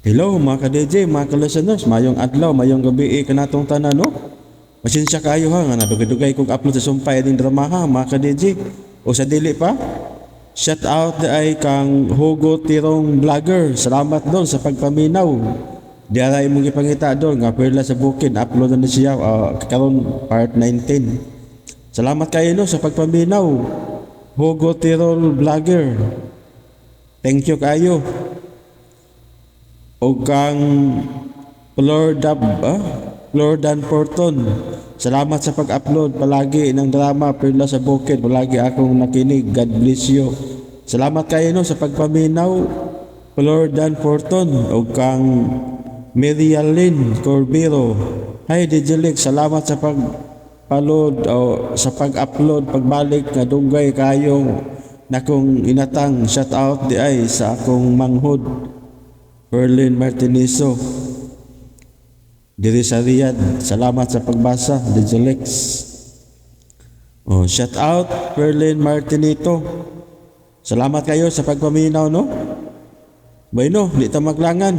Hello mga ka-DJ, mga ka-listeners, mayong adlaw, mayong gabi eh, kanatong tanan, no? Pasensya kayo ha, nga nadugay-dugay kong upload sa sumpay aning drama ha, mga ka-DJ. O sa dili pa, shout out na ay kang Hugo Tirong Vlogger. Salamat doon sa pagpaminaw. Di ara imong gipangita doon, nga perla sa bukid, upload na ni siya, karon part 19. Salamat kayo no sa pagpaminaw. Hugo Tirol Vlogger. Thank you kayo. O kang Flor Flordan Porton. Salamat sa pag-upload palagi ng drama Perla sa Bukid. Palagi akong nakinig. God bless you. Salamat kayo no sa pagpaminaw Flordan Porton o kang Mirialyn Corbero. Hi DJ Lex, salamat sa pagpaload o sa pag-upload pagbalik nga dugay kayo nakong inatang. Shout out di ay sa akong manghod Berlin Martinizo diri sa Riyadh. Salamat sa pagbasa, DJ Lex. Oh, shout out Berlin Martinito. Salamat kayo sa pagpaminaw, no? Bueno, di ta maglangan.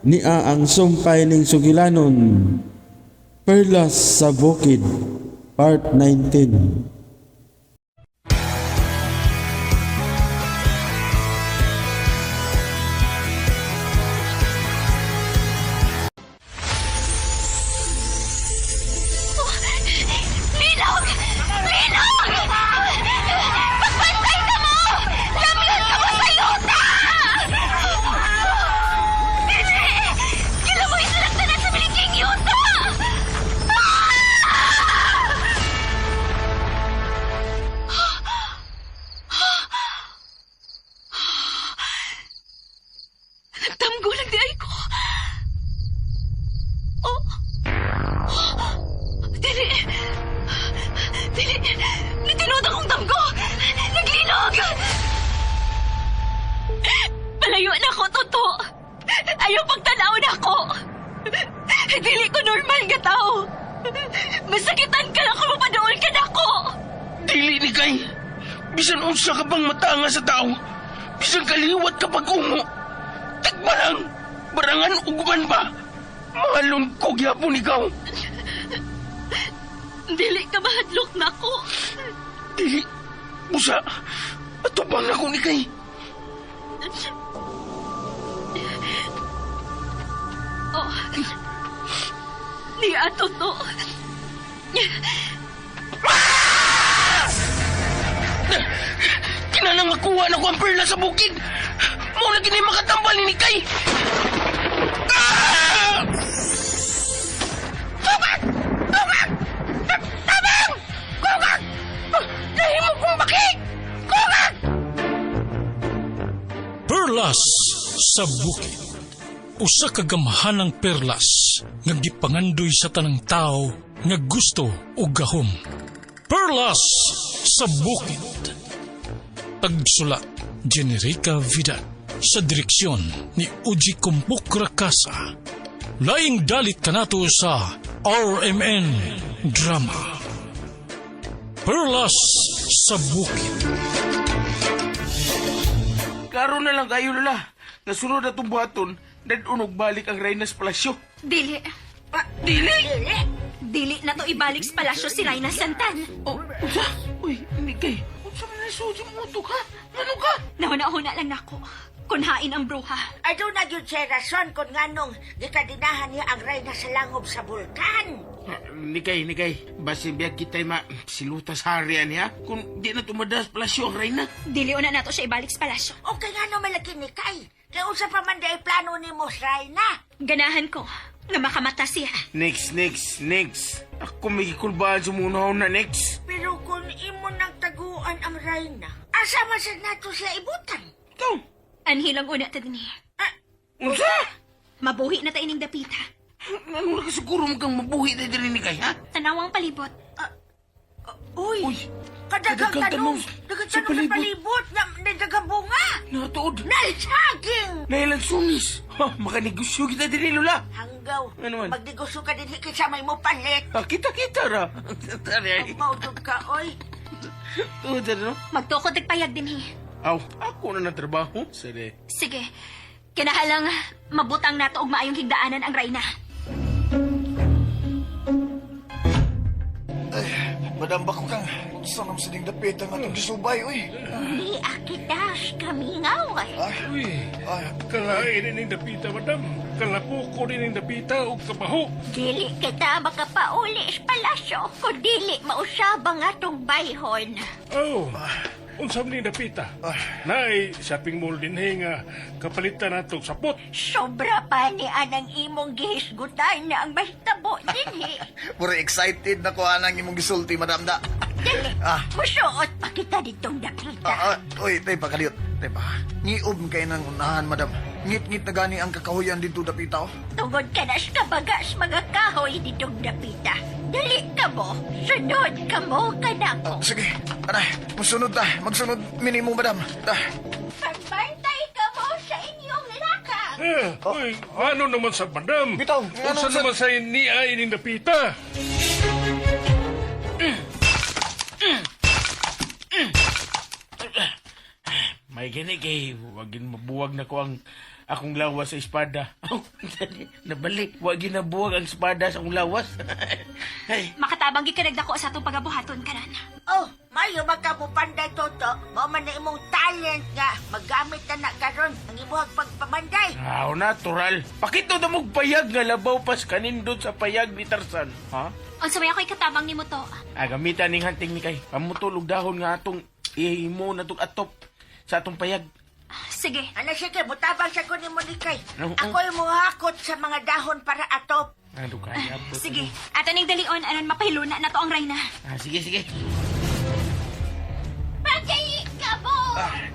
Nia ang sumpay ning sugilanon. Perlas sa Bukid, Part 19. Lilog! Lilog! Pagbantay na mo! Lamlan ka mo sa yuta! Dili! Kilamoy silang tanan sa biliging yuta! Nagtamgo lang di ay ko. Oh! Dili! Dili! Natinud akong damgo! Naglinog! Palayo na ako, Toto! Ayaw pagtanaw na ako! Dili ko normal nga tao! Masakitan ka lang kung mapadool ka na ako! Dili ni kay. Bisan unsa ka bang matanga sa tao. Bisan kaliwat ka pag-ungo. Tagbarang, barangan ugman ba? Mahalon ko gyapon ikaw. Dili ka mahadlok na ako! Dili, busa, atubang na ko ni kay. Oh. Niya, Toto! Kinanang makuha na ko ang perla sa bukid. Mao na gini makatambal ni kay. Ah! Tubag! Tubag! Tabang! Kugag! Nahimo kong baki! Kugag! Perlas sa bukid. Usa ka gamhanang perlas nga gipangandoy sa tanang tao nga gusto og gahom. Perlas sa bukid. Tagsulat Generica Vidal sa direksyon ni Uji Kumpukra Casa. Laing dalit kanato sa RMN Drama. Perlas sa bukid. Klaro na lang kayo, Lola. Nasunod na itong buhaton, nadunog balik ang Reynas Palacio. Dili! Ah, dili! Dili na to ibalik sa palasyo si Reyna Santan! Oh, unsa? Uy, hindi kay. Unsa man na suod yung utok, ha? Ano ka? Nahuna-huna lang nako. Kunhain ang bruha. Aduna gyud siya rason kung nganong gikadinahan niya ang reyna sa langob sa bulkan. Nikay, nikay. Basin biya kita'y ma siluta sa harian niya. Kung di na tumadas palasyo ang Reyna. Dili na nato siya ibalik sa palasyo. Okay nga no malaki ni Kay. Kay unsa pa man day plano nimo sa reyna. Ganahan ko nga makamata siya. Next, next, next. Ako may gikulbaan sa munaw na next. Pero kung imo nang taguan ang reyna, asa man sad nato siya ibutan? Ikaw, Anhilang una ta dinhi. unsa? Mabuhi na ta ining dapita. Ano na kasiguro mo kang mabuhi na diri ni kay, ha? Tanawang palibot. Uy, Uy, kadaghang kadaghang tanong, tanong daghang sa tanong sa palibot na daghang bunga. Natuod. Naisaging! Nahilang sunis. Ha, makanegosyo kita diri, Lola. Hanggaw, Ano man? magnegosyo ka din kaysa may mo palit. Ah, kita-kita ra. Tari. Maudog ka, oy. Tuod no? Magtukod tagpayag dinhi. Aw, ako na natrabaho. Sere. Sige. Kinahalang mabutang nato og maayong higdaanan ang rayna. Madam Bakukang, unsa nam sa ding dapit ang atong gisubay, uy. Di akitas kamingaw ay. Uy, Ay, kalain ining dapita, madam. Kalapuko ning dapita og kabaho. Dili kita makapauli sa palasyo kung dili mausab ang atong bayhon. Oh, unsa man ning dapita? Naay shopping mall dinhi nga kapalitan nato og sapot. Sobra pa ni anang imong gihisgutan na ang mahitabo dinhi. Puro excited na ko anang imong gisulti, Madam da. Dili, Ah. musuot pa kita ditong dapita. Uy, tay pa kaliyot. Tay pa. Ngiob kay nang unahan, Madam. Ngit-ngit na gani ang kakahuyan dito dapita, oh. Tungod ka na sa kabagas mga kahoy ditong dapita. Dali ka mo, sunod ka mo kanako. Sige, anay, musunod ta. Magsunod minimo, Madam. Ta. Pagbantay ka mo sa inyong lakang. Eh, uy, ano naman sa madam? Bitaw, Unsa ano sa- naman sa niya ining dapita? May gani kay wagin mabuwag na ko ang akong lawas sa espada. Nabalik, wagin nabuwag ang espada sa akong lawas. Ay, Makatabang gid ka nagdako sa atong pagabuhaton karon. Oh, mayo magkamupanday, Toto. Mao man na imong talent nga magamit na na karon ang imuhag pagpamanday. aw, natural. Pakito na mong payag nga labaw pas kanindot sa payag ni Tarzan. Ha? Unsa may ako'y katabang nimo to? Ah, gamitan ning hanting ni kay. Pamutol og dahon nga atong ihimo na tong atop sa atong payag. Sige. Ano sige, mutabang sa ko nimo ni kay. Oo. Ako'y muhakot sa mga dahon para atop. Ano kaya po? Sige, ato ning dalion aron mapahiluna na to ang rayna. Ah, sige, sige. Pagayi ka mo!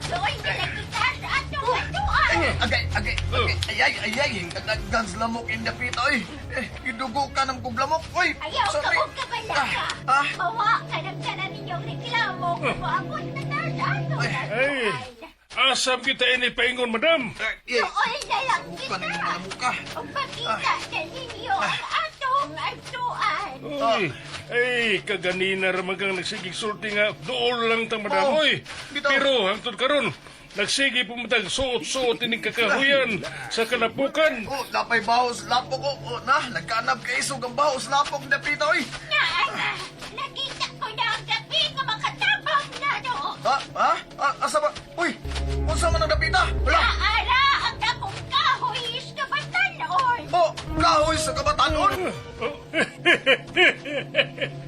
Doon na kita sa atong atuan! Agay, agay, agay, ay, ay, ay, ay, kadaghan sa lamok in dapita, oy. Eh, gidugo ka ng kuglamok, oy. Ayaw ka Sorry. mo kabalaka! Ah, ah. Mawa ka ng tanan ninyong reklamo kung moabot na ta sa atong Ay, atuan. asam kita ini paingon, madam. Eh, Doon na lang Buka kita! na yung mga muka. Ug makita na ninyo ang atong atuan! Uy, ay, kaganina ramagang nagsigig sulti nga, dool lang ta, madam. Oh, Uy, bitaw. pero hangtod karon, nagsige pumatag suot-suot ining kakahuyan sa kalapukan. Oh, napay bahos lapok oh. Oh, na, nagkanab kay isog ang bahos lapok dapita, oy. Naana! Nakita ko na ang gabi nga makatabang na no! Ha? Ha? Ah, asa ba? Uy, unsa man ang dapita? Wala. Naara ang dakong kahoy sa batanon! Oh, kahoy sa kabatanon. Oh.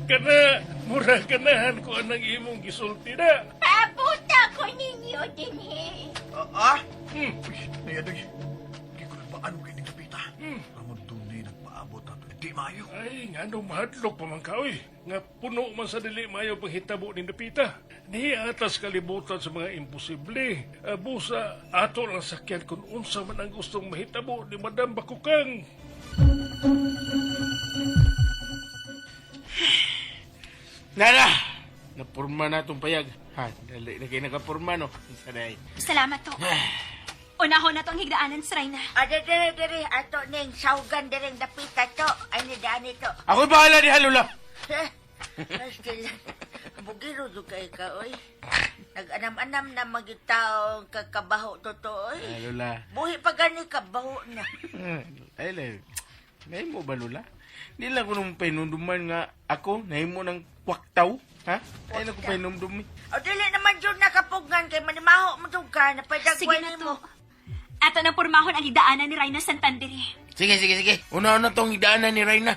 Kana, mura ganahan ko anang imong gisulti na. Pabuta ko ninyo dinhi! Ah? Ah? Uy, nayadoy. Di ko nagpaano kay ning dapita. Ramon tunay nagpaabot ato. Di maayo. Ay, nga no, mahadlok pa man ka, oy. Nga puno man sa dili mayo panghitabo ni Dapita. Ni atas kalibutan sa mga imposible. Busa, ato lang sakyan kung unsa man ang gustong mahitabo ni Madam Bakukang. Nana! Napurma na itong payag. Ha, dali na kayo nakapurma, no? Sanay. Salamat to. Unahon na to ang higdaanan sa rayna. Ah, dere, dere, ato ning saugan dereng dapita to. Ay, ni dani to. Ako'y bahala ni Halula! Eh, Still, bugiro jud kay ka, oy. Nag-anam-anam na magitaong kakabaho to, oy. Lula. Buhi pa gani kabaho na. Ay, lay. Nahimo ba, Lula? Di lang ko nung painumduman nga ako, nahimo ng kwaktaw. Ha? Ay, naku painumdumi. O dili naman jud nakapugngan kay manimaho mo jud ka na Sige padagway na to. nimo. Ato na purmahon ang higdaanan ni Rayna Santander. Sige, sige, sige. Una-una tong idaanan ni Reyna.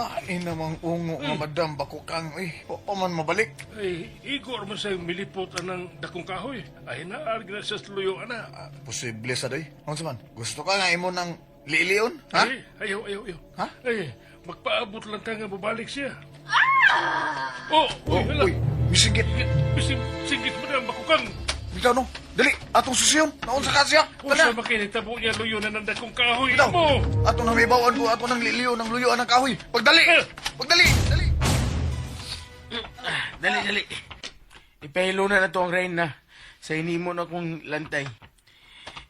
Ay, namang ungo nga madam bakukang, oy. O, pa man mabalik. Ay, igor man sa milipot anang dakong kahoy. Ay, naar gina siya sa luyo, ana. Ah, posible sa doy. Unsa man? Gusto ka nga imo ng lilion, ha? Ay, ayaw, ayaw, ayaw. Ha? Ay, magpaabot lang ta nga mabalik siya. Oh, Oh, uy, hala. uy, misigit. Singit, singit Madam Bakukang. Bitaw no. Dali, atong susiyon. Naunsa ka siya? Unsa Tana. makinitabo niya luyo na ng dakong kahoy Bitaw. mo. Ato nang mibawan ko, ato nang liliyon ng luyuan ng kahoy. Pagdali. Pagdali, dali. Dali, dali. Ipahilo na na to ang Reyna sa inimo na kong lantay.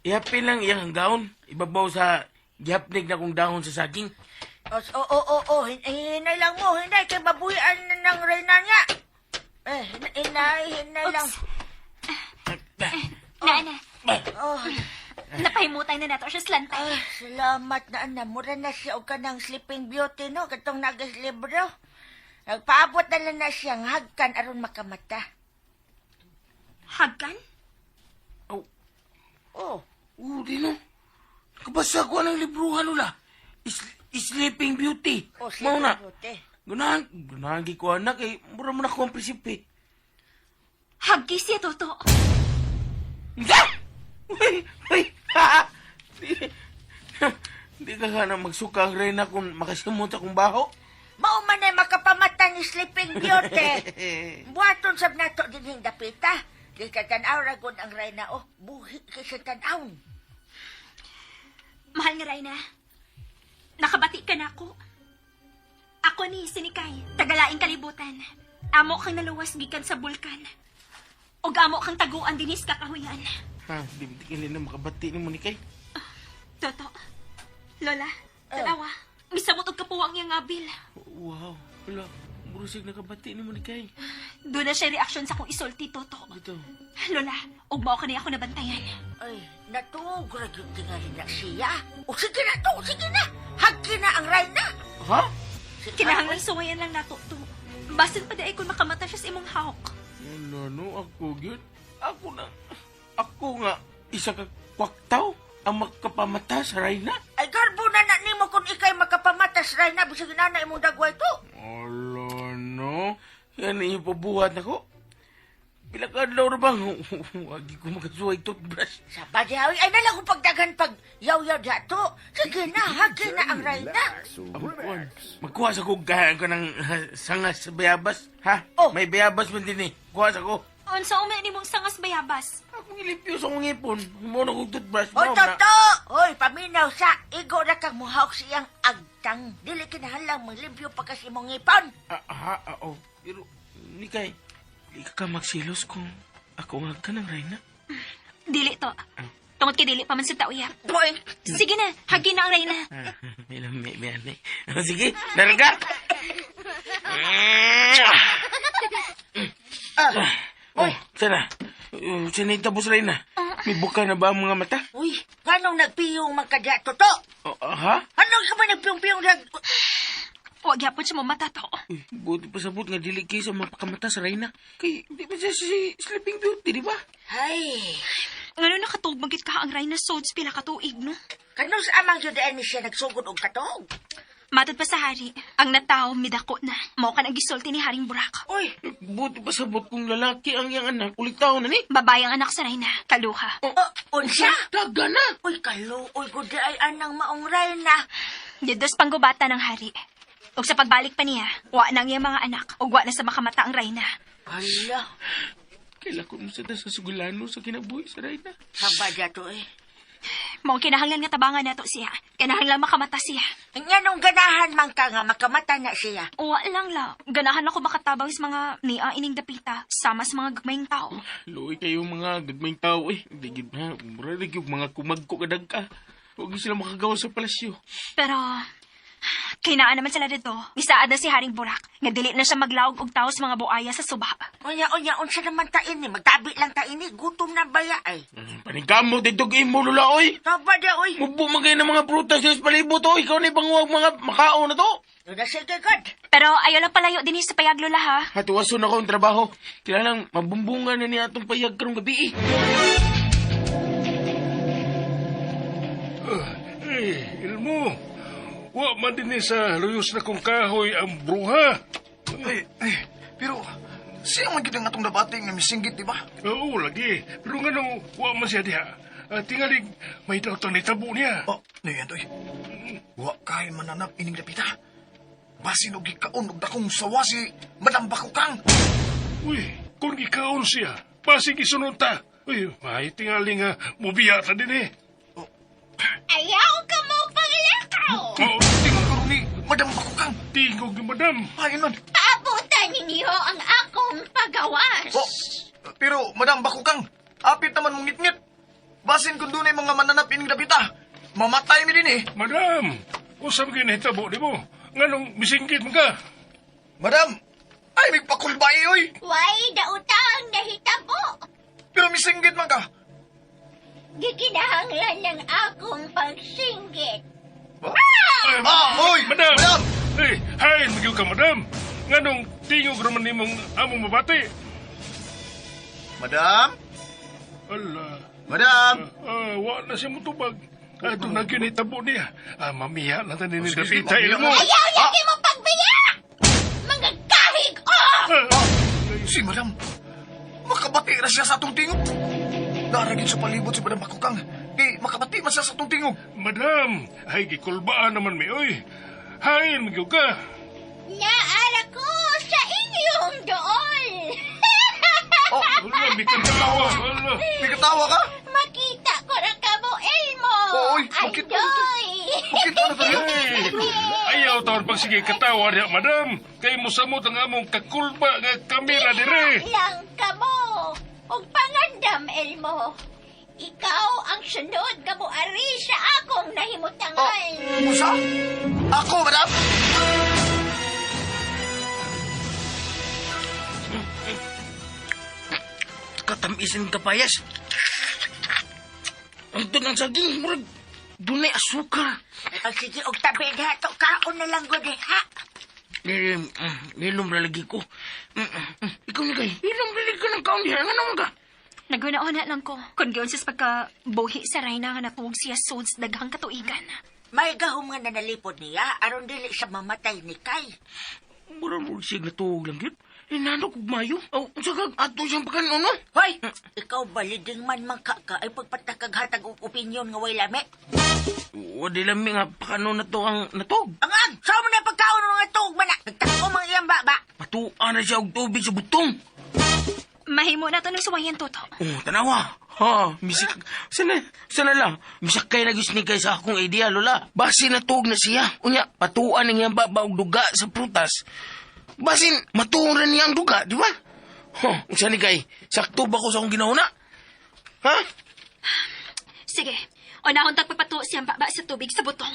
Ihapin lang iyang gaon. Ibabaw sa gihapnig na kong dahon sa saging. O, o, o, o, hinay lang mo, hinay kay babuhian na ng reyna niya. Eh, hinay, hinay lang. Oops. Na, na. Oh, Napahimutay na nato siya slantay. ah, salamat na ana. Mura na siya og kanang Sleeping Beauty, no? Katong nagas libro. Nagpaabot na lang na siyang hagkan aron makamata. Hagkan? Oh, Oh, oh, di no. Nakabasa ko ng libruhan nula. Sleeping Beauty. oh, Mao Sleeping na. Beauty. Ganahan, ganahan gi ko anak eh. Mura mo na ko ang prinsipe. Hagki siya, Toto. Unsa? Uy, uy, ha? Di, di ka gana magsuka ang reyna kung makasimot akong baho. Mao man ay makapamata ni Sleeping Beauty. Buhaton sab nato dinhing dapita. Di ka tan-aw ra gud ang reyna. Oh, buhi kay sa tan-aw. Mahal nga, Reyna. Nakabati ka na ako. Ako ni Sinikay, tagalaing kalibutan. Amo kang naluwas gikan sa bulkan. Og amo kang taguan dinis kakahuyan. Ha, di di na makabati ni mo ni kay. Toto. Lola, tanawa. Misamot og kapuwang iyang abil. Wow, wala. Murusig nakabati ni mo ni kay. Doon na siya reaksyon sa akong isulti, Toto. Dito. Lola, ug mao ka niya ako nabantayan. Ay, natuog ra gyud tingali na siya. O sige na to, sige na. Hagki na ang reyna. Ha? Sige, Kinahanglan suwayan lang nato to. Basin pa di ay kung makamata siya sa imong hawk. Ano, no, ako gyud. Ako na. Ako nga, isa ka kwaktaw ang makapamata sa reyna. Ay, garbo na na nimo kung ikay makapamatas reyna bisag na imong dagway to. Ala, no. Yan ang ipabuhat nako. Pila ka adlaw na bang? Wagi ko makasuway toothbrush. Sa badihawi, ay nalang ko pagdagan pag yaw-yaw diha to. Sige na, hagki na ang reyna. Kuan, magkuha sa kong gaya ka ng ha, sangas sa bayabas. Ha? Oh. May bayabas man din eh. Kuha sa ko. Unsa umi nimong sangas bayabas? Akong ilipyo sa akong ngipon. Mo na kong toothbrush. Hoy, Mao na. toto! Hoy, paminaw sa igo ra kang muhawk siyang agtang. Dili kinahanglang maglimpyo pa kasi imong ngipon. Ah, ah, ah, oh. Pero, Nikay, di ka magsilos kung ako nga ka ng Reyna. Dili to. Tungod kay dili pa man sa tauyap. Boy, Sige na, hagi na ang reyna. Ah, may lami, may anay. Ah, sige, narga! Ah. Oh, sana. Sana itabos, Reyna. May buka na ba ang mga mata? Uy, nganong nagpiyong man ka diha, toto? Oh, ah, ha? Anong ka ba nagpiyong-piyong nag... Huwag yapon siya mamata to. Uy, buti pa sabot nga dili kayo sa mapakamata sa Reyna. Kay, di ba siya si Sleeping Beauty, di ba? Ay, Ngano nakatug magit ka ang reyna sods pila ka tuig no? kanus amang judaan ni siya nagsugod og katog. Matod pa sa hari, ang nataw midako na. Mao kan ang gisulti ni Haring Burak. Uy, Buti pa sabot kung lalaki ang iyang anak, ulitaw na ni. Babae ang anak sa reyna, kaluha. oh, unsa? Taga na! Uy, kaluoy ko di ay anang maong reyna. Didos panggubata ng hari. Ug sa pagbalik pa niya, wa na ang iyang mga anak ug wa na sa makamata ang reyna. Hala, Kaila ko mo sa sa sugulano sa kinabuhi sa Reyna. haba diha to eh. Mao kinahanglan nga tabangan nato siya. Kinahanglan makamata siya. Nganong ganahan man ka nga makamata na siya. Wa lang la. Ganahan ako makatabang sa mga nia ining dapita sama sa mga gagmayng tao. Luoy kayo mga gagmayng tao eh. Di gid ha, mura di gyud mga kumagko kadag ka. Huwag sila makagawa sa palasyo. Pero kinaan naman sila dito. Misaad na si Haring Burak. Nga dili na siya maglawg og tao sa mga buaya sa suba. Unya, unya, unsa naman ta ini? Magtabi lang ta ini. Gutom na baya ay. Paningkamot dito imo lula oy. Taba dia, uy. Mubo man kayo ng mga prutas sa palibot oy. Ikaw na ipanguwag mga makao na to. Una sige, God. Pero ayaw lang palayo din sa payag lola ha. Hatuwason ako ang trabaho. Kailangan mabumbungan na niya atong payag karong gabi eh. Eh, Ilmo, wa man din ni sa luyos na kong kahoy ang bruha. Ay, ay, pero siya man gyud ang atong nabati nga misinggit, di ba? Oo, lagi. Pero nga nung wa man siya diha, tingalig may daw nitabo niya. Oh, niyan toy. Wa kay mananap ining dapita. Basin og gikaon og dakong sawa si Madam Bakukang. Uy, kung ikaon siya, basig isunod ta. Uy, may tingali nga mubiya ta din eh. Ayaw ka mo paglakaw. Oo, Tingog karon ni Madam Bakukang. tingog ni madam. Ay man. Paabutan ninyo ang akong pagawas. Oh, pero Madam Bakukang, apit naman mong ngitngit. Basin kung dunay mga mananap ining dapita. Mamatay mi din eh. Madam, usam kayo nahitabo di mo. Nganong misinggit mo ka? Madam, ay migpakulbay oy. Way dautang nahitabo. Pero misinggit man ka. Gikinahanglan ng akong pagsinggit. Ah, oy! Madam! Madam! Ay, hain magyud ka, madam. Nganong tingog raman nimong among mabati. Madam? Ala, Madam? wa na siya mutubag. Ato na gyud hitabo niya. Ah, mamiya na tanin ni Oh, sige, Dapita mamiya ilmo. na. Ayaw lagi mo pagbiya! Mga kahig oh! Ah, Si Madam, makabati na siya sa atong tingog. Daragin sa palibot si Madam Bakukang. Kay makabati man siya sa atong tingog. Madam, ay gikulbaan naman mi oy. Hain magyud ka. Naara ko sa inyong dool! Oh, Wala, mi katawa. Wala. may katawa ka? Makita ko ra kamo, Elmo! Oy, makita na to. Andoy! Makita na to niya. Ay, ayaw taon pag sige katawa niya, madam. Kay mosamot ang among kakulba nga kamera dire. Lang kamo! Ug pangandam, Elmo! Ikaw ang sunod nga moari sa akong nahimutangan. Oh, Musa? Ako, Madam? Katamisin kapayas. Ang ang saging, murag, dunay asukar. Ay, sige, og tabi diha to. Kaon na lang gud ha. Eh, Hilom ra lagi ko. Ikaw ni kay, hilom ra lagi ka ng kaon diha. Nga naman ka? Naguna-una lang ko. Kung giyon siya pagka buhi sa Reyna nga natuog siya suds daghang katuigan. May gahom nga nanalipod niya aron dili siya mamatay ni Kay. Murag murag siya natuog lang yun. Inano kog mayo. Aw, unsa ka ato siyang pagkanon no? Hoy, ikaw baliding man man ka ka ay pagpatakaghatag og opinyon nga way lami. O, di lami nga pakanon na to ang natog. Ang ang, sa mo na pagkaon nga tuog man na. Nagtako mang iyang baba. Patuan na siya og tubig sa butong. Mahimo na to ng suwayan, Toto. Oh, tanawa. Ha, misik. Sana, sana lang. Misakay na gyud ni kay sa akong idea, lola. Basin natuog na siya. Unya, patuan ang iyang baba og duga sa prutas. Basin, matuong rin niya ang duga, di ba? Huh, unsa ni kay? Sakto ba ko sa akong ginauna? Ha? Sige, unahon tag pagpatuo siyang baba sa tubig sa butong.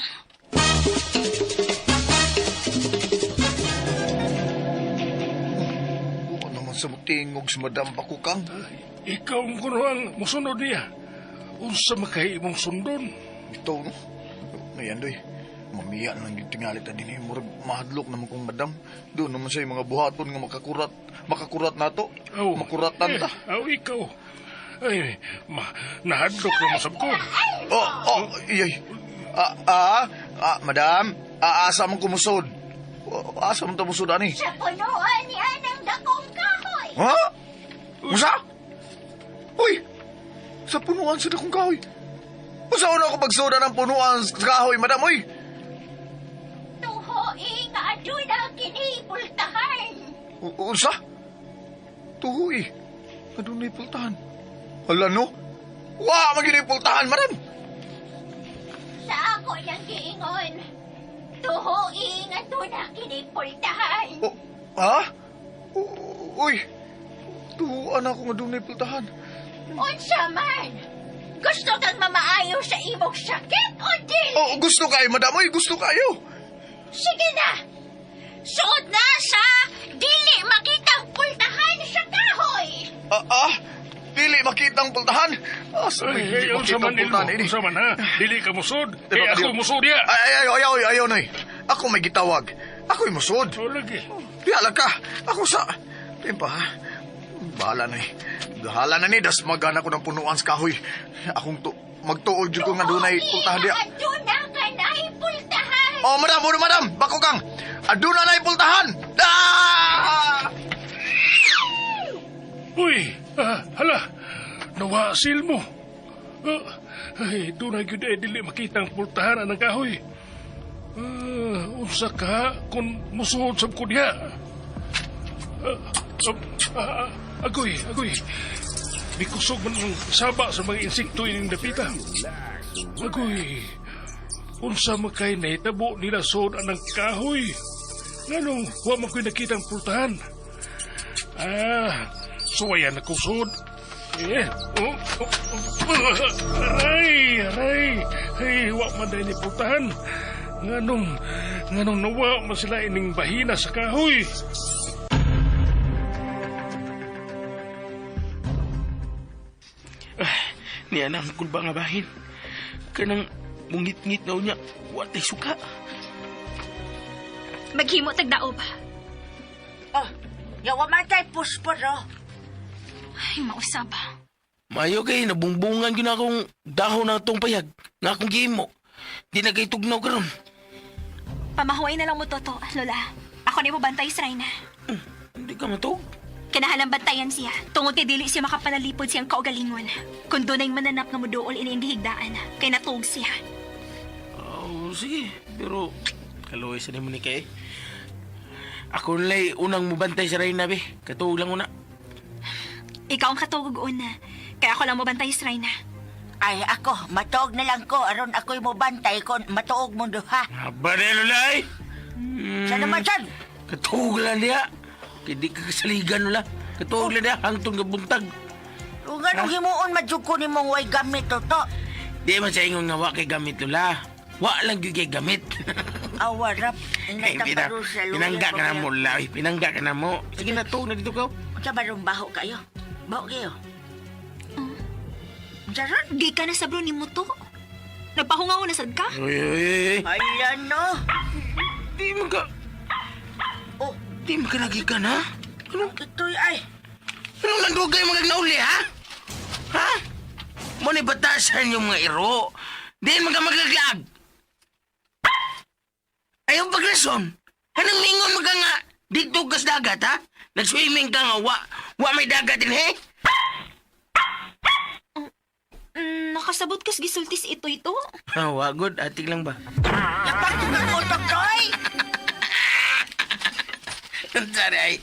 Bukan naman sa tingog si Madam Bakukang. Ikaw ang kuno ang musunod niya. Unsa makay imong sundon? Ito, no? Ayan, doy. Mamiya na lang yung tingalit na din eh. Murag mahadlok naman kong madam. Doon naman siya yung mga buhaton nga makakurat. Makakurat na to. Aw, Makuratan ta. Eh, aw, ikaw. Ay, ma, nahadlok na masab ko. Oh, oh, iyay. Madam. Asa man kumusod. Oh, asa man ta musod ani? Sa punuan niya ng dakong kahoy. Ha? Musa? Uy! Sa punuan sa dakong kahoy. Usa una ko pagsuda ng punuan sa kahoy, madam, uy! Tuhoy nga aduna kini pultahan. Unsa? Tuhoy. Adunay pultahan. Hala no? Wa man gyud pultahan, madam. Sa ako niyang giingon. Tuhoy nga aduna kini pultahan. O, ha? Uy. Tuhuan ako nga dunay pultahan. Unsa man? Gusto kang mamaayo sa imong sakit o dili? Oh, gusto kayo, madam. Uy, gusto kayo. Sige na! Suod na sa dili makitang pultahan sa kahoy! Dili makitang pultahan. Ah, sa may Ay, dili ay, unsa makitang man ilmo? pultahan ini. Unsa man ha? Dili ka musod. Eh, ako musod niya. Ay, ay, ay, ayaw, ayaw, noy. Ako may gitawag. Ako'y musod. Oh, lagi. Di alam ka. Ako sa... Timpa, ha? Bahala na eh. Bahala na ni. Dasmagan ako ng punuan sa kahoy. Akong tu... Magtuod jud ko nga dunay pultahan diya. Aduna ka na'y pultahan! Oh, madam, oh, madam. Bako kang. Aduna na pultahan. Ah! Uy, hala. Nawasil mo. Ay, doon ay gyud ay dili makita ang pultahan ang kahoy. Unsa ka kung musuod sab ko diha. Agoy, agoy. Mikusog man ang saba sa mga insekto ining dapita. Agoy. Unsa man kay nahitabo nila suod ang kahoy. Nganong wa man ko'y nakita ang pultahan. Ah, suwayan ako sud. Eh, oh, oh, oh, aray, aray. Ay, wa man dahil ni pultahan. Nganong nawa man sila ining bahina sa kahoy. Niya na ang kulba nga bahin. Kanang mungit-ngit na unya, wa tay suka. Maghimo tagdaob. Oh, yawa man tay pusporo. Ay, mausaba. Mayo kay nabungbungan gyud na akong dahon na atong payag nga akong gihimo. Di na kay tugnaw karon. Pamahuay na lang mo, Toto, Lola. Ako na bantay sa Reyna. Hindi ka matug. Kinahalang bantayan siya. Tungod kay dili siya makapanalipod siyang kaugalingon. Kung dunay mananap nga muduol ini ang gihigdaan, kay natuog siya. Oh, sige. Pero kaluoy sa nimo ni kay. Ako nalay unang mubantay sa Reyna be. Katuog lang una. Ikaw ang katuog una. Kaya ako lang mobantay sa Reyna. Ay, ako, matuog na lang ko. Aron ako'y mobantay kon matuog mo duha. Aba na lulay. Sa naman sad? Katuog lang niya. Kay di ka kasaligan lula. Katuog lang niya hangtong gabuntag. Kung anong himuon madjud ko nimong way gamit to. Di man sa ingon nga wa kay gamit lula. Wa lang gyud kay gamit. Awarap, Ay, ingat pina, ang sa luya. pinangga ka na mo, la. Uy, Pinangga ka na mo. Sige na, tuog na dito ka. Unsa ba ron baho kayo? Baho kayo? Unsa ron? Gay ka na sa bro ni mo to. Nagpahungaw na sad ka? Uy, uy, uy, uy. Ala no. Di man ka, Oh, di man ka nagikan, ha? Ano? ito'y ay. Anong nandugay mga nauli, ha? Ha? Mo ni batasan yung mga iro. Di man ka maglaglag. Ayaw pagrason. Anong mingon mo ka nga dito ka sa dagat, ha? Nag-swimming ka nga, wa, wa may dagat din, he? Nakasabot kas gisultis ito ito. Ah, wa, good. Atik lang ba? Yapak ka ko toy. Sanay,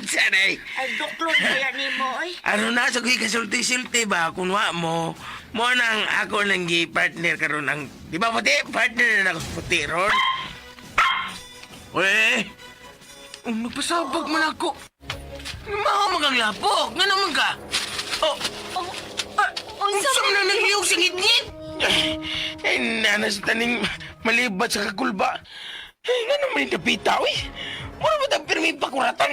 sanay. Ay duklon kaya nimo oy. Ano na sa kuy kasulti-sulti ba kung wa mo mo nang ako nang gi partner karon ang di ba puti partner na ako sa puti ron. Uy! Um, nagpasabag man ako. Mao magang lapok. Nga naman ka. Oh, Oh, unsa unsa man ang nagliyog sa ngitngit? Ay, nana sa taning malibat sa kakulba. Ay, nga naman yung napita, uy. Mura ba tang pirmi pakuratan?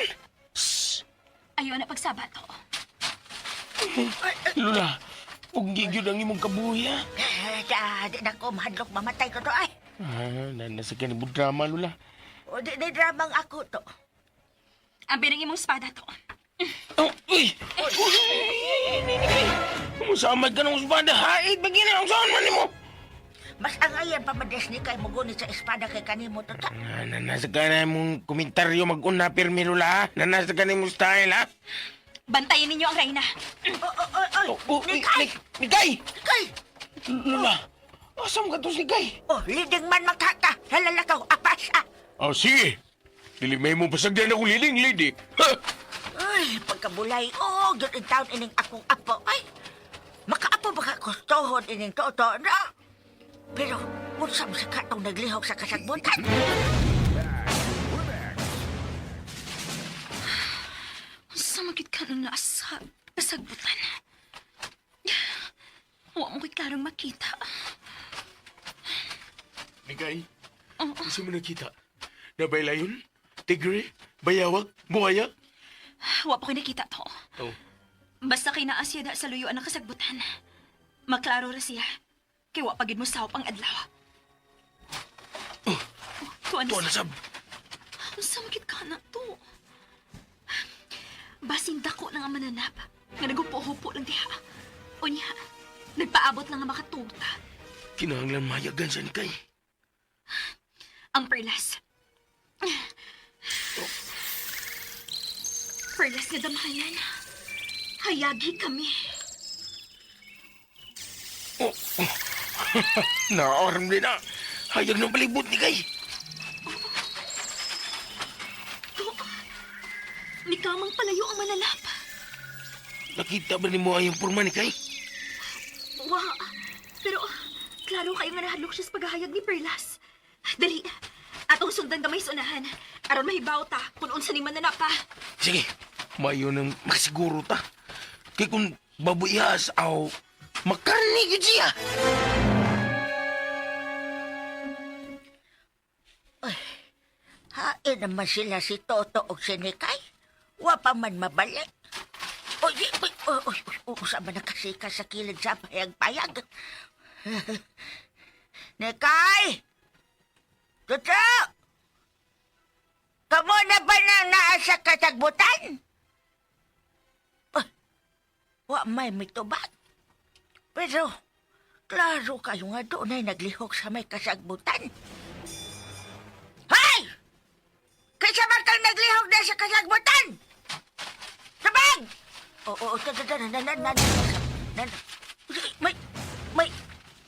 Ayaw na pagsaba to. Lula, huwag gyud ang imong kabuhi, ha? Eh, Da, di na ko mahadlok mamatay ko to ay. Ah, nasa ka ni drama, Lula. O di di dramang ako to. Ang binang imong espada to. Oh, uy! Uy! Uy! Musamad ka ng espada, hait! Bagin na, saan man mo? Mas angayan pa mades ni kay mugunit sa espada kay kanimo to ta. Ah, nanasa ka na mong komentaryo mag-una, pirmi, Lula, ha? Nanasa ka na mong style, ha? Bantayan ninyo ang Reyna. Oh, oh, oh, oh. Oh, oh, uy, Nikay! Nikay! Nikay! Lula, asam ka to si Nikay? Oh, leading man magkaka. Halalakaw, apas ah. Ah, sige. Dili may mo pasagdan akong liling, lady. Ha! Ay, pagkabulay, oh, gyud in town ining akong apo. Ay, makaapo ba ka kustohon ining toto na? Pero, unsa man sa katong naglihok sa kasagbutan? Unsa magid ka nang naasa kasagbutan. Wa mo ko'y klarong makita. Nikay, gusto mo nakita? Nabay layon? Tigre? Bayawak? Buhaya? Wa pa ko'y nakita to. Oh. Basta kay naa siya da sa luyo ang kasagbutan. Maklaro ra siya. Kay wa pagid mo sawp ang adlaw. Oh, tuan Tuwa na sab. Unsa magid ka na to? Basin dako na nga mananap. Nga nagupo-hupo lang diha. Unya, nagpaabot lang nga makatugta. Kinahanglan mayagan sa Nikay. Ang perlas. Perlas nga damayan. Hayagi kami. Oh, oh. Naaram din na. Hayag ng palibot, Nikay. To, mikamang palayo ang mananap. Nakita ba ni mo ang porma, Nikay? Wa, pero klaro kayo nga nahadlok siya sa paghahayag ni Perlas. Dali, atong sundan gamay sa unahan. Aron mahibaw ta kung unsa ni mananap pa. Sige, mayo nang makasiguro ta. Kay kung babuyas aw makarni gyud siya. Hain naman sila si Toto o si Nikay. Wa pa man mabalik. Oy, oy, oy. Oh, oh, oh, oh, usa man nakasika sa kilid sa payag-payag. Nikay! Tuto! Kamo na ba na naa sa katagbutan? Ah, wa may mitubag. Pero, klaro kayo nga doon ay naglihok sa may kasagbutan. Hay! Kaysa man kang naglihok na sa kasagbutan! Sabag! Oo, oo, ta, ta, ta, na, na, na, na, na, na. May, may,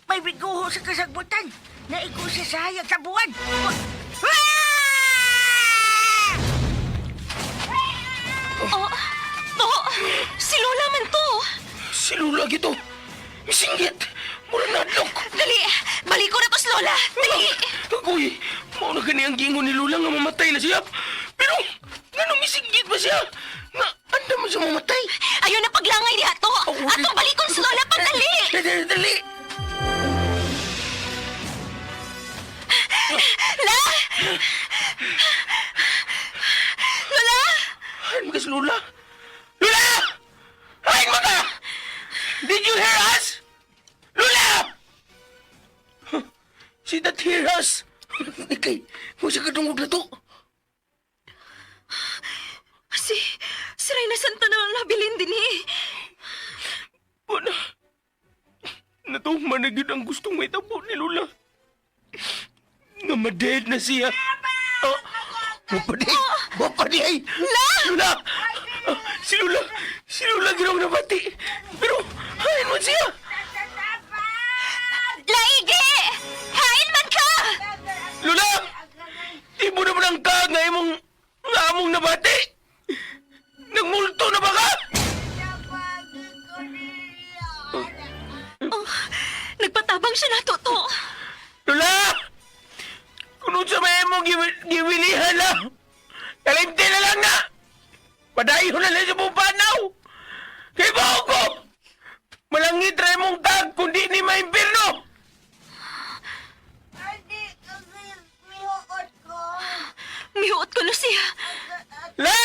may biguho sa kasagbutan. Naigo siya sa hayag sa buwan. Ah! Oh, to! Si Lola man to! Si Lula gito. Misinggit. Mura nadlok. Dali! Baliko na to si Lola! Dali! Agoy, mao na gani ang gingon ni Lula nga mamatay na siya. Pero, ngano misinggit ba siya? Nga, andam man siya mamatay. Ayaw na paglangay niya to! Atong balikon si Lola pagdali! Dali, dali, dali. La! Lola! Ay, mga si Lula. Lula! Ay, mga! Did you hear us? Lula! Huh, she that hear us. Ikay, mo siya kadungog na to. Si... Si Reyna Santa na ang nabilin din eh. Wala. Natuman na gyud ang gustong may tabo ni Lula. Nga ma-dead na siya. Oh, Wapa di! Wapa di! Ay! La! Lula! Ah, si Lula! Si Lula ginawang nabati! Pero, hain mo siya! Laigi! Hain man ka! Lula! Di mo naman ang kag nga imong nga among nabati! Nagmulto na ba ka? Oh, nagpatabang siya na to. Lula! Kung sa may imong giwilihan na! Kalimti na lang na! Padayon na lang sa buong panaw! Kay ko! Malangit ra imong tag kundi ni maimpirno! Mihuot ko na siya. La!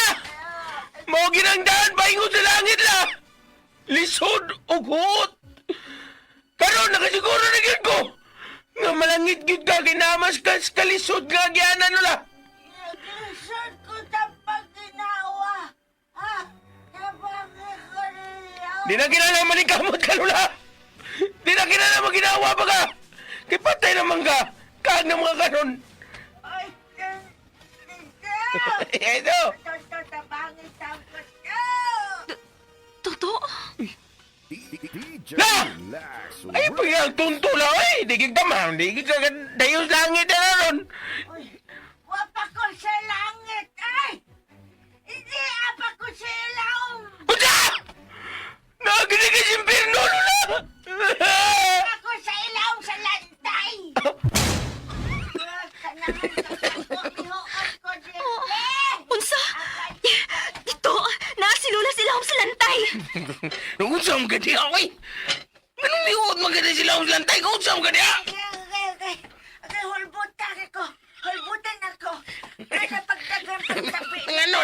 Mao ginangdaan paingon sa langit la! Lisod og huot! Karon nakasiguro na gyud ko! Nga malangit gyud ka kinamas ka sa kalisod nga gianan nila! Lisod ko sa pagginawa. Ha? Tabangin ko niya. Di na kinala manikamot ka, Lula! Di na kinala maginawa pa ka! Kay patay naman ka! Kaag na mga kanon! Ay, Ito! Toto, tabangin ko siya. Toto? La! Ay, pag tunto la, oy! Di kang tama, di kang dayon sa langit na ron! Uy, wapa ko sa langit, ay! Hindi, apa ko sa ilaw! Unsa! Naginig ka sa impirno, Lula! Ako sa ilaw sa lantay! Unsa? Ito! Naa si Lola sila sa lantay! Nung unsa ang gadi, oy! Anong miuot man gadi sila ang lantay? Kung unsa ang gadi, ah? Okay, hulbutan ako. Hulbutan ako. Kaya pagdagan pagtabi. Ngano?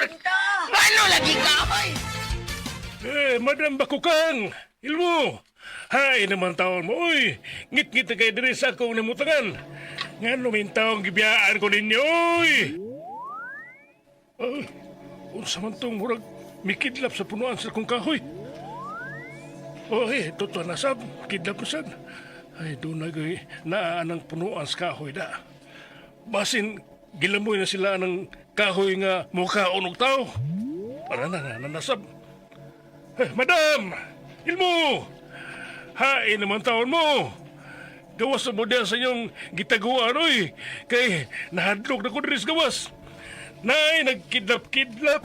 Ngano lagi ka, oy? Eh, Madam Bakukang! Ilmo! Hay naman taon mo, uy! Ngit-ngit na kayo diri sa akong namutangan. Nga lumintawang gibiyaan ko ninyo, uy! Ay, unsa man tong murag mikidlap sa punuan sa akong kahoy. Oy, totoo na sab, kidlap ko sad. Ay, doon na gay, naa ang punuan sa kahoy da. Basin, gilamoy na sila ng kahoy nga mukha og tao. Para na, na, nasab. Eh, Madam! Ilmo! Hain naman taon mo! Gawas na mo diyan sa inyong gitaguan, oy! Kay nahadlok na ko diri sa gawas. Nay, nagkidlap-kidlap.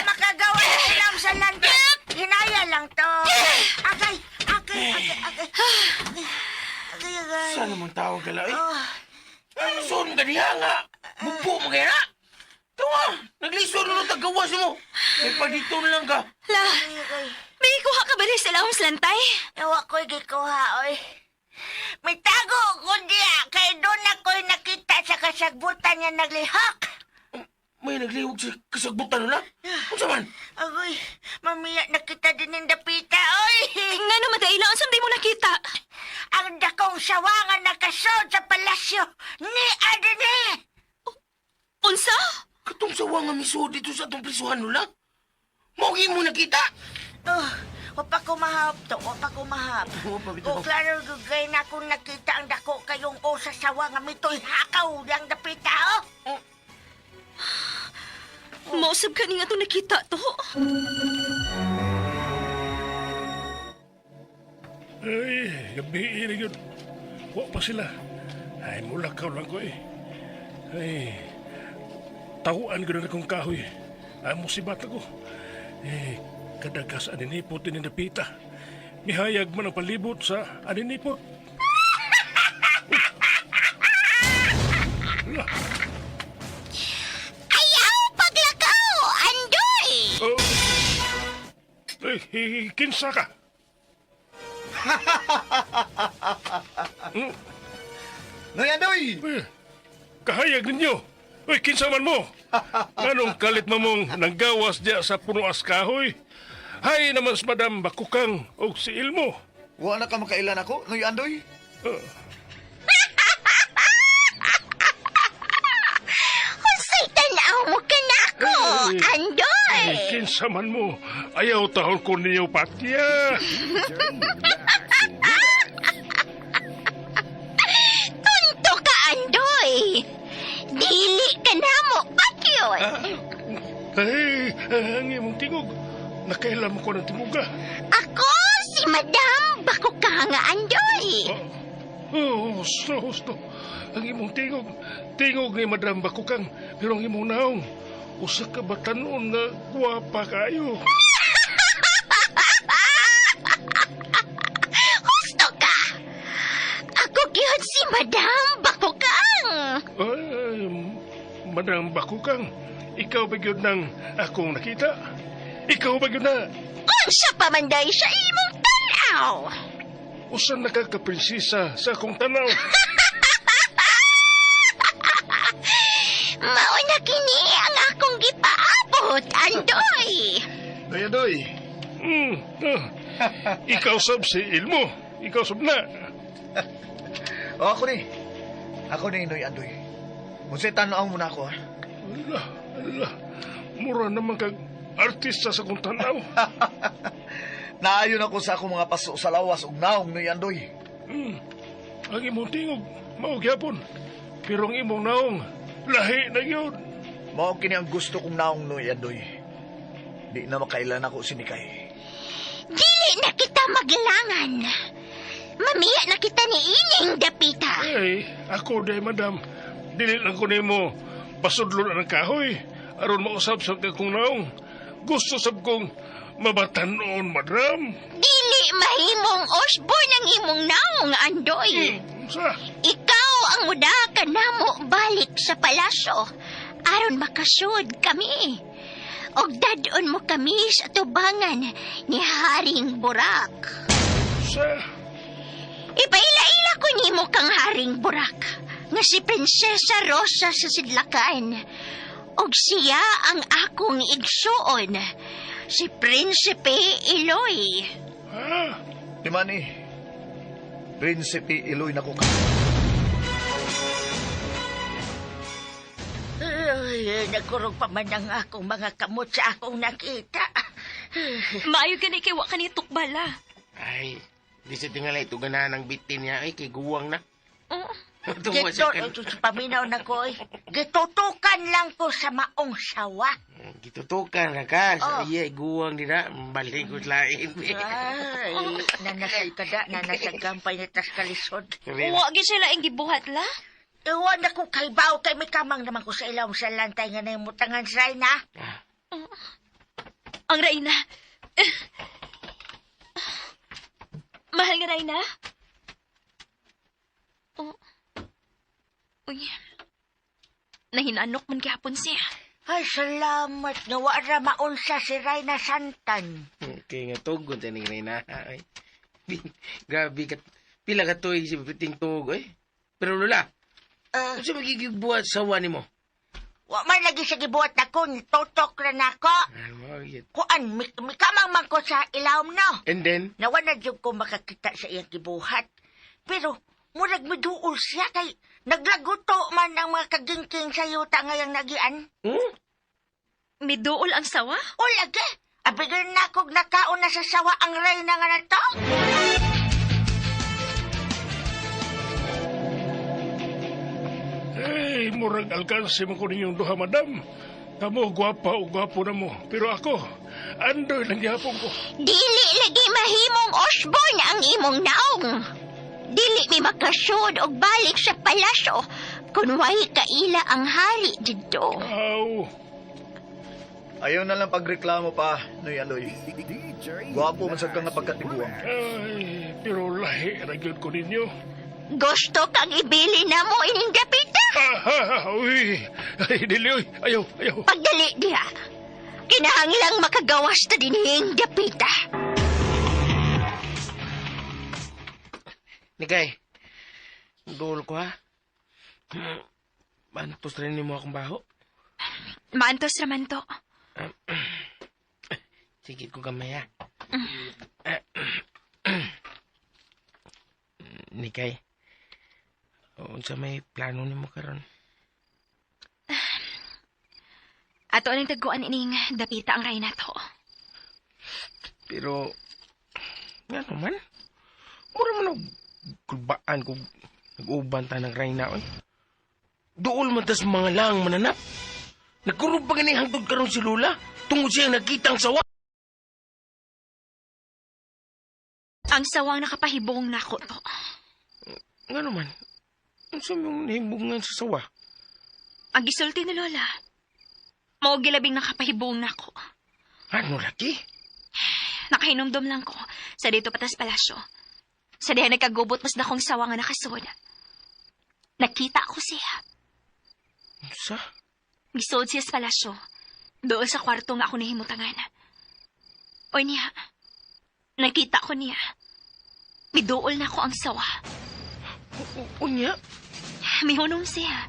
Makagawa ng ilaw sa lantay. Hinaya lang to. Agay, agay, agay, agay. Agay, agay. Saan naman tawag ka lang, eh? Ano son ka niya nga? Bugbo mo kaya na? Tawa! Naglisod na nung tagawas mo! May padito na lang ka! La! May ikuha ka ba rin sa lahong sa lantay? Ewa ko'y gikuha, oy. May tago ko diya kay doon ako'y nakita sa kasagbutan nga naglihok. May naglihok sa kasagbutan na? Unsa man? Agoy, mamiya nakita din ng dapita, oy! Nga naman Daila, unsa mo nakita? Ang dakong sawa nga nakasod sa palasyo ni Adene! Unsa? Katong sawa nga misuod dito sa atong prisuhan nula? Mao mo nakita? Oh, wa pa ko mahap to, wa pa ko mahap. Wa pa bitaw. O klaro gugay na akong nakita ang dako kayong usa sawa nga mitoy hakaw yang dapita, oh! Mausab ka ni nga itong nakita to. Ay, gabi na yun. Wa pa sila. Ay, mulakaw lang ko eh. Ay, tawaan ko na akong kahoy. Amo si bata ko. Eh, kadagas aninipot ni Napita. Mihayag man ang palibot sa aninipot. Ala, Ayaw paglakaw, Andoy! oh. Ay, kinsa ka? Noy Andoy! Eh, kahayag ninyo. Uy, kinsa man mo? Anong kalit mo mong nanggawas diya sa punuas kahoy? Hay naman sa Madam Bakukang og si Ilmo. Wa na ka makailan ako, Noy Andoy? Unsay tanaw mo kanako, Ay. Andoy! Ay, kinsa man mo? Ayaw tahon ko ninyo patya. Tunto ka, Andoy! Dili ka na mo, patyon! Ay, ang imong tingog. Nakailan mo ko ng timuga. Ako si Madam Bakukanga, Andoy! Oh, husto, husto. Ang imong tingog, tingog ni Madam Bakukang, pero ang imong naong, usa ka batanon nga gwapa kayo. Husto ka! Ako gyud si Madam Bakukang! Ay, Madam Bakukang, ikaw ba gyud nang akong nakita? Ikaw ba gyud na? Unsa pa man day sa imong tanaw? Usa na ka kaprinsesa sa akong tanaw. Mao na kini ang akong gipaabot, Andoy! Noy Andoy! Ah. Ikaw sab si Ilmo. Ikaw sab na. O, ako ni. Ako ni Noy Andoy. Unsay tanaw mo na ako, ha? Ala, ala. Mura naman kag artista sa akong tanaw. Naayon ako sa akong mga paso sa lawas ug naong Noy Andoy. Ang imong tingog, mao gyapon. Pero ang imong naong, lahi na gyud. Mao kini ang gusto kong naong Noy Andoy. Di na makailan ako si Nikay. Dili na kita magilangan. Mamiya na kita ni Ining Dapita. Ay, ako day, madam. Dili lang ko nimo pasudlon ang kahoy. Aron mausab sa akong naong. Gusto sab kong mabatanon, madam. Dili mahimong Osborne ang imong naong, Andoy. Sa? Ikaw ang muda ka namo balik sa palasyo. Aron makasud kami. Og dadon mo kami sa tubangan ni Haring Burak. Sa? Ipaila-ila ko nimo kang Haring Burak nga si Prinsesa Rosa sa Sidlakan. Og siya ang akong igsuon, si Prinsipe Eloy. Ha? Di man eh. Prinsipe Iloy na ko ka. Ay, nagkurog pa man ang akong mga kamot sa akong nakita. Maayo gani kay wa kani tukbala. Ay, di sa tingalay ito ganahan ang bitin niya. Ay, kay guwang na. Oh. Tungo Gito, sa kan. ito sa paminaw na ko, eh. Gitutukan lang ko sa maong sawa. Gitutukan na ka. Sa Oh. iya, guwang nila. Balik ko lain. Ay, nanasag kada, nanasag kampay ni tas kalisod. Wa gyud sila ang gibuhat la. Iwan na ko kay bao, kay may kamang naman ko sa ilawom sa lantay nga na yung mutangan sa na. Ang Reyna. Mahal nga Reyna. Oh. Uy. Nahinanok man gihapon siya. Ay, salamat nga wala maunsa si Reyna Santan. Kaya nga tugon sa ni Reyna. Ay, grabe ka. Pila ka tuig si Piting tuog, eh. Pero Lola, Eh, unsa magiging buhat sa sawa nimo? Wa man lagi sa gibuhat nako, nitotok ra nako. Ano, yun. Kuan, mikamang man ko sa ilawom no. And then, Nawa na jud ko makakita sa iyang gibuhat. Pero, murag miduol siya kay naglaguto man ang mga kagingking sa yuta ngayang nagian. hmm? Miduol ang sawa? O lagi, abigil na kog nakaon na sa sawa ang reyna nga nato. Ay, murag alkansi mo ko ninyong duha, madam. Kamo, gwapa o gwapo na mo. Pero ako, andoy lang gihapon ko. Dili lagi mahimong Osborne ang imong naong. Dili mi makasud og balik sa palasyo kun way kaila ang hari didto. Aw, Ayaw na lang pagreklamo pa, Noy Andoy. Gwapo man sad ka nga pagkatiguang. ay, pero lahi ra gyud ko ninyo. Gusto kang ibili na mo ining dapita. Ah, uy, ay, dili, uy. Ayaw, ayaw. Pagdali diha. Kinahanglang makagawas ta dinhing dapita. Nikay, duol ko ha. Bantos rin nimo akong baho. Maantos raman to. Sige ko gamay ha. Nikay, unsa may plano nimo karon? Ato aning taguan ining dapita ang reyna to. Pero, nga naman, mura man og kulbaan kung nag-uban ta ng reyna, oy. Duol man tas mga lang mananap. Nagkurob pa gani hangtod karon si Lola tungod siyang nakitang sawa. Ang sawang nakapahibong nako to. Nga naman, unsa mong nahibungan sa sawa? Ang gisulti ni Lola. Mao gilabing nakapahibong nako. Ano lagi? Nakahinumdum lang ko sa dito patas palasyo. Sa diha nagkagubot mas dakong sawa nga nakasud. Nakita ko siya. Unsa? Gisuod siya sa palasyo. Doon sa kwarto nga ako nahimutangan. O niya, nakita ko niya. Miduol na ako ang sawa. Unya? Mihunong siya.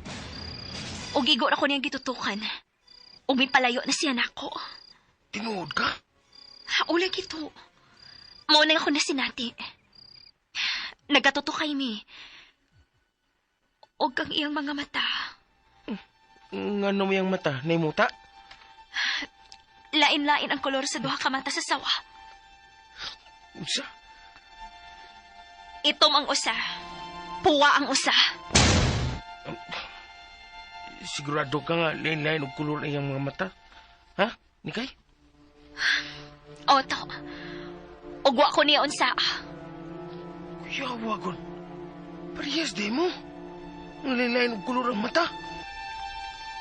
Ug igo na ko niyang gitutukan. Ug mipalayo na siya nako. Tinuod ka? Ula gito. Mao na ako na sinati. Nagkatuto kay mi. Og ang iyang mga mata. Nga mo yung mata? Naimuta? Lain-lain ang kolor sa duha ka mata sa sawa. Unsa? Itom ang usa. Puwa ang usa. Sigurado ka nga lain-lain og kolor ang iyang mga mata? Ha? Nikay? Oto. Ug wa ko niya unsa. Kuya, wagon. Parehas di mo. Ang lain-lain og kolor ang mata.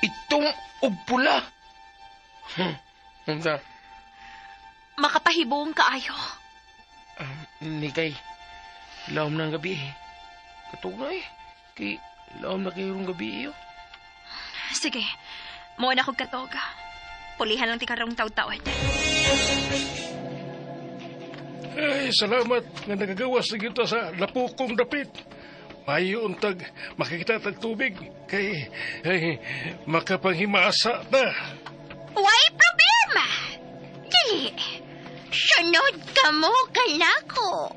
Itong og pula. Unsa? Makapahibong kaayo. Nikay, laom na ang gabi eh. Katog na eh. Kay, laom na kayo rong gabi eh. Oh. Sige. Mo na kog katoga. Pulihan lang ti karong taud-taod. Ay, salamat nga nagagawas na kita sa lapukong dapit. Mayo untag makikita tag tubig kay ay, makapanghimasa na. Way problema. Dili. Sunod ka mo kanako.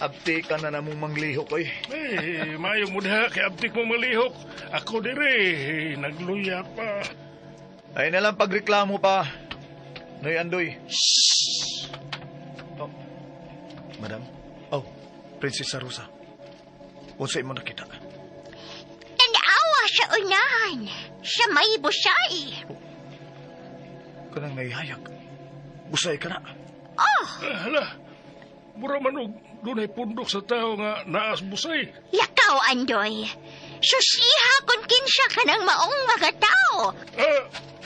Abti ka na namong manglihok, oy. Ay, mayo mo diha kay abtik mo malihok. Ako dire, nagluya pa. Ay na lang pagreklamo pa, Noy Andoy. Oh. Madam? Oh, Prinsesa Rosa. Unsa imo nakita? Tanawa sa unahan. Sa may busay. Kanang nahihayag. Busay ka na. Oh, Ah, hala, mura man og dunay pundok sa tao nga naas busay. lakaw, Andoy. Susiha kung kinsa ka ng maong mga tao. Ah,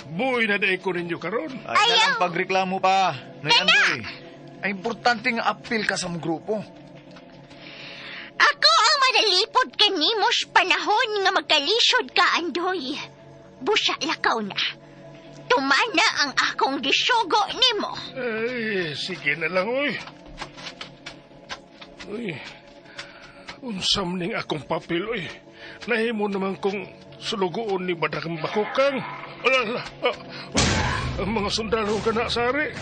buoy na dai ko ninyo karon. Ay na lang Ayaw. pagreklamo pa, Noy Andoy. Ay importante nga apil ka sa mong grupo. Ako ang manalipod kanimo sa panahon nga magkalisod ka, Andoy. Busa lakaw na. Tumana ang akong gisugo nimo. Ay, sige na lang, oy. Uy, unsa man ning akong papel, uy. Nahimo naman kong sulugoon ni Madam Bakukang. Ala, ala, ah, ang mga sundalo ka na, sari.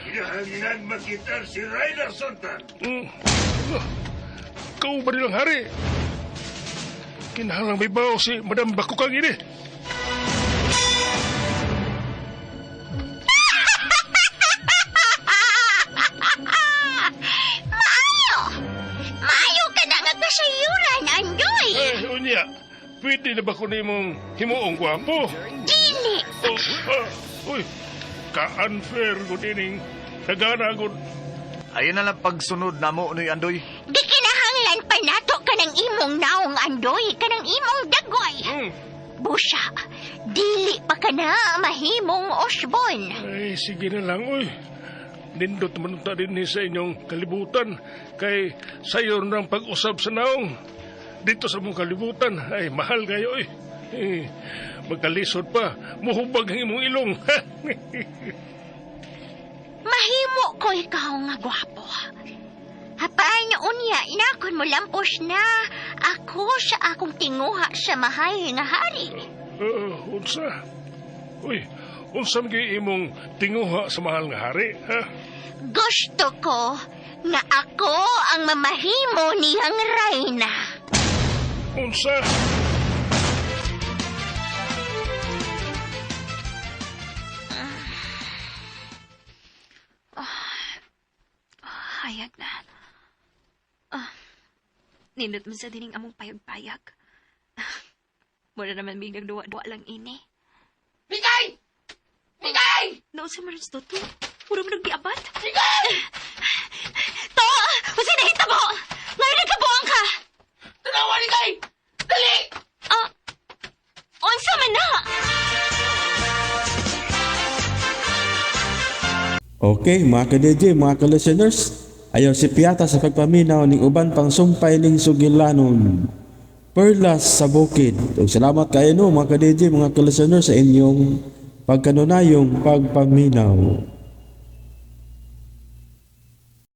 Kinahanglan makita si Ryder Sultan. Ah, Kau ba nilang hari? Kinahanglang may bawo si Madam Bakukang ini. Maayo! Maayo ka na nga kasayuran, Andoy! Eh, unya, pwede na ba ko nimong himuong gwapo? Dili! Oh, ah, uy, ka-unfair ko dining nagana gud. Ayun na lang pagsunod na mo, Noy Andoy. Gikinahanglan pa nato kanang imong naong, Andoy, kanang imong dagoy. Busa, dili pa ka na mahimong Osbon. Ay, sige na lang, uy. Nindot man ta din sa inyong kalibutan kay sayon ng pag-usab sa naong. Dito sa mong kalibutan, ay mahal kayo, uy. Eh, magkalisod pa, muhubag ang imong ilong. Mahimo ko ikaw nga gwapo. Hapan unya inakon mo lampos na ako sa akong tinguha sa mahal nga hari. Unsa? Uy, unsa man gyud imong tinguha sa mahal nga hari, ha? Gusto ko nga ako ang mamahimo niyang reyna. Unsa? Hayag na. Ah, nindot man sa dining among payag-payag. Mura naman may nagduwa-duwa lang ini. Bigay! Bigay! Naon si Marins to to? Mura mo nagbiabat? Bigay! To! Usi na hitabo! Ngayon nagkabuang ka! Tanawa ni Kay! Dali! Ah! Unsa man na! Okay, mga ka-DJ, mga ka-listeners, ayaw si Piata sa pagpaminaw ning uban pang sumpay ning sugilanon. Perlas sa bukid. Ug salamat kayo no, mga ka-DJ, mga ka-listeners sa inyong pagkanunayong pagpaminaw.